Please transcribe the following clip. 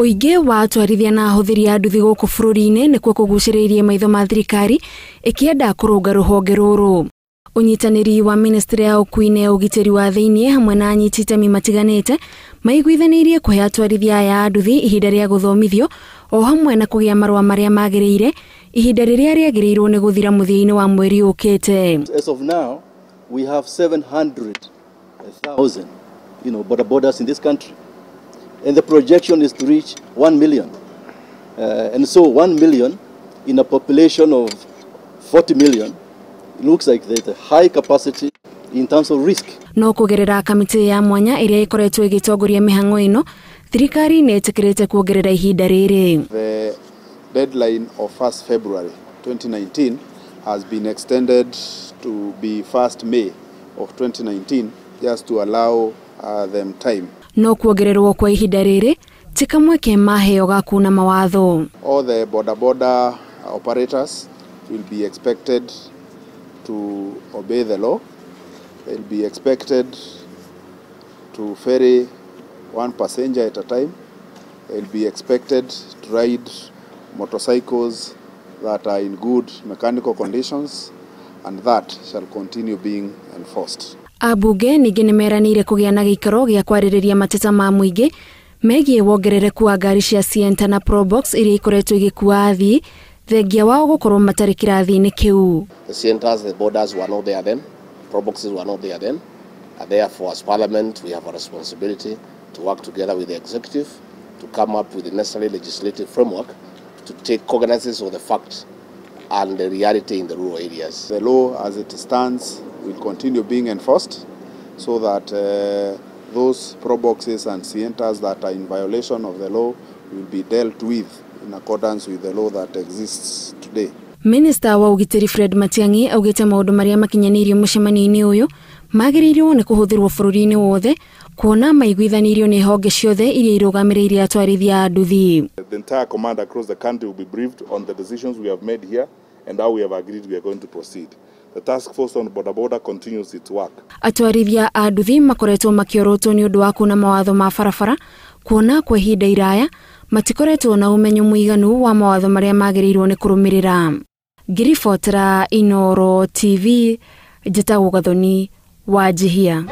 Ũingĩ wa atwarithia na ahũthĩri a nduthi gũkũ bũrũri-inĩ nĩkuo kũgucĩrĩirie maitho ma thirikari ĩkĩenda kũrũnga rũhonge rũrũ. Ũnyitanĩri wa ministry ya ũkuui na ũgitĩri wa thĩinĩ hamwe na anyiti itemi matiganĩte maiguithanĩirie kũhe atwarithia aya a nduthi ihinda rĩa gũthomithio o hamwe na kũgĩa marũa marĩa magĩrĩire ihinda rĩrĩa rĩagĩrĩirwo nĩ gũthira mũthia-inĩ wa mweri ũkĩte. As of now, we have 700,000 boda bodas in this country. And the projection is to reach 1 million. And so 1 million in a population of 40 million, it looks like there's a high capacity in terms of risk. No kũgerera kamĩtĩ ya mwanya ĩrĩa ĩkoretwo ĩgĩtongoria mĩhang'o ĩno, thirikari nĩ ĩtĩkĩrĩte kuongerera ihinda rĩrĩ. The deadline of 1st February 2019 has been extended to be 1st May of 2019 just to allow them time. No kuongererwo kwa ihinda rĩrĩ ti kamweke maheo ga kuna mawatho. All the boda boda operators will be expected to obey the law. They'll be expected to ferry one passenger at a time. They'll be expected to ride motorcycles that are in good mechanical conditions, and that shall continue being enforced. Ambunge ningĩ nĩ meranĩire kũgĩa na gĩikaro gĩa kwarĩrĩria mateta ma mũingĩ megiĩ wongerereku wa ngari cia Sienta na Probox iria ikoretwo igĩkua athii thengia wao gũkorwo matarĩ kĩrathi-inĩ kĩu. The Sientas, the borders were not there then, Proboxes were not there then, and therefore as Parliament we have a responsibility to work together with the executive to come up with the necessary legislative framework to take cognizance of the fact and the reality in the rural areas. The law as it stands will continue being enforced so that those Proboxes and Sientas that are in violation of the law will be dealt with in accordance with the law that exists today. Minister wa ũgitĩri Fred Matiang'i augĩte maũndũ marĩa makinyanĩirio mũcemanio-inĩ ũyũ magĩrĩirwo nĩ kũhũthĩrwo bũrũri-inĩ wothe kuona maiguithanĩirio nĩ honge ciothe iria irũgamĩrĩire atwarithia a nduthi. The entire command across the country will be briefed on the decisions we have made here and how we have agreed we are going to proceed. The task force on boda boda continues its work. Atwarithia a nduthi makoretwo makĩorotwo nĩ ũndũ wa kuna mawatho ma barabara kuona kwa ihinda iraya matikoretwo na ũmenyo mũiganu wa mawatho marĩa magĩrĩirwo nĩ kũrũmĩrĩra. Ngĩribotera Inooro TV, njĩtagwo Gathoni Wanjihia.